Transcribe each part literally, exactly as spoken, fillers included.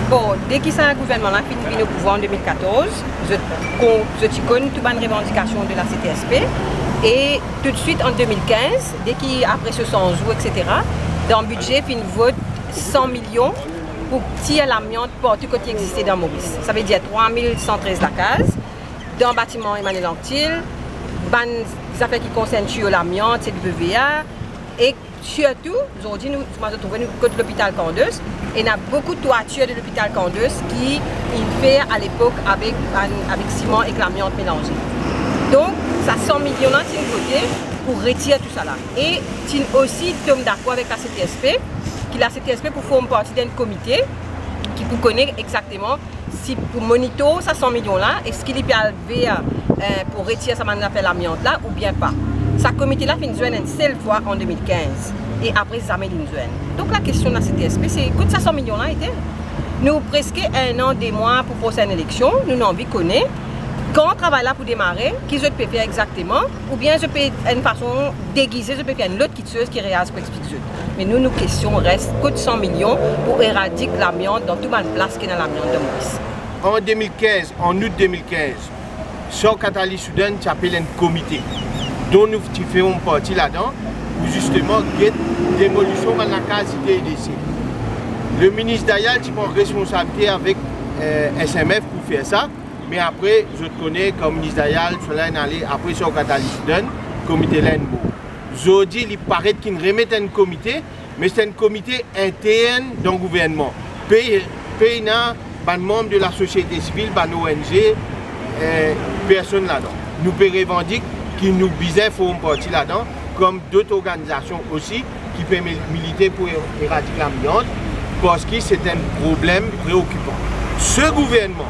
Bon, deki sa gouvernman la finn vinn o pouvwar an de mil katorz, zot kon-, zot ti konn tou bann revandikasion de la C T S P, e toutswit an de mil kinz, deki apre swasant zour, et cetera, dan bidze finn vot san milion pou tir lamiant partou kot li existe dan Moris. Savedir trwa mil san trez lakaz, dan batiman Emmanuel Anctil, bann zafer ki konsern tiyo lamiant, C W A, e sirtou, zordi nou, kouma zot trouve nou kot lopital Candos, ena boukou twatir de lopital Candos ki inn fer alepok avek bann, avek siman ek lamiant melanze. Donk, sa san milion la ti'nn vote pou retir tou sa la. E ti'nn osi tom dakor avek la C T S P, ki la C T S P pou form parti dan enn komite ki pou kone exakteman si pou monitor sa san milion la, eski li pe al ver, eh, pou retir sa bann zafer lamiant la oubien pa. Sa komite la finn zwenn enn sel fwa an de mil kinz, e apre zame li'nn zwenn. Donk, lakestion la C T S P, se kot sa san milion la ete? Nou preske enn an, de mwa pou prosenn eleksion, nou, nou anvi kone kan travay la pou demare, ki zot pe fer exakteman, oubien zot pe, enn fason degize, zot pe fer enn lot kiksoz ki REALS pou explik zot. Me nou, nou kestion res, kot san milion pou eradik lamiant dan tou bann plas ki ena lamiant dan Moris? An de mil kinz, an out de mil kinz, Sir Katalin Soudenne ti apel enn komite, don nou ti fer enn parti ladan, pou zisteman get demolision bann lakaz T D C. Le minis Dayal ti pran responsabilite avek, eh, S M F pou fer sa, me apre, zot kone, kan minis Dayal, swa la inn ale, apre Sir Katalin Soudenne, komite la inn mor. Zordi, li paret ki'nn remet enn komite, me se enn komite intern dan gouvernman. Pe, pe ena bann manm de lasosiete sivil, bann O N G, eh, personn ladan. Nou pe revandik ki nou bizin form parti ladan, kom dot organizasion osi ki pe mil-, milite pou er-, eradik lamiant, parski se enn problem preokipan. Se gouvernman,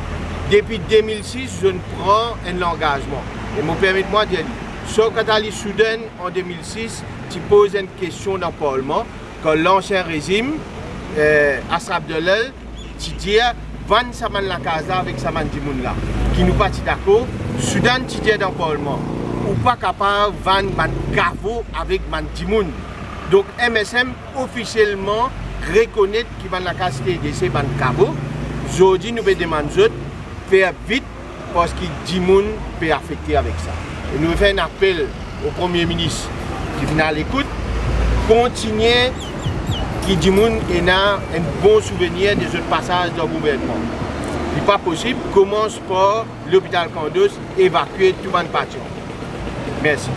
depi de mil sis, zot inn pran enn langazman. E mo permet mwa dir li, Sir Katalin Soudenne, an de mil sis, ti poz enn kestion dan parlman, kan lansien rezim, eh, Asra Abdallah ti dir, vann sa bann lakaz la avek sa bann dimoun la, ki nou pa ti dakor. Soudenne ti dir dan parlman, ou pa kapav vann bann kavo avek bann dimoun. Donk, M S M ofisielman rekonet ki bann lakaz T D C bann kavo. Zordi, nou pe demann zot fer vit, parski dimoun pe afekte avek sa. E nou fer enn apel o Premie Minis ki finn al ekout, kontigne ki dimoun ena enn bon souvenir de zot pasaz dan gouvernman. Li pa posib, koumans par lopital Candos, evakue tou bann pasian. Mersi.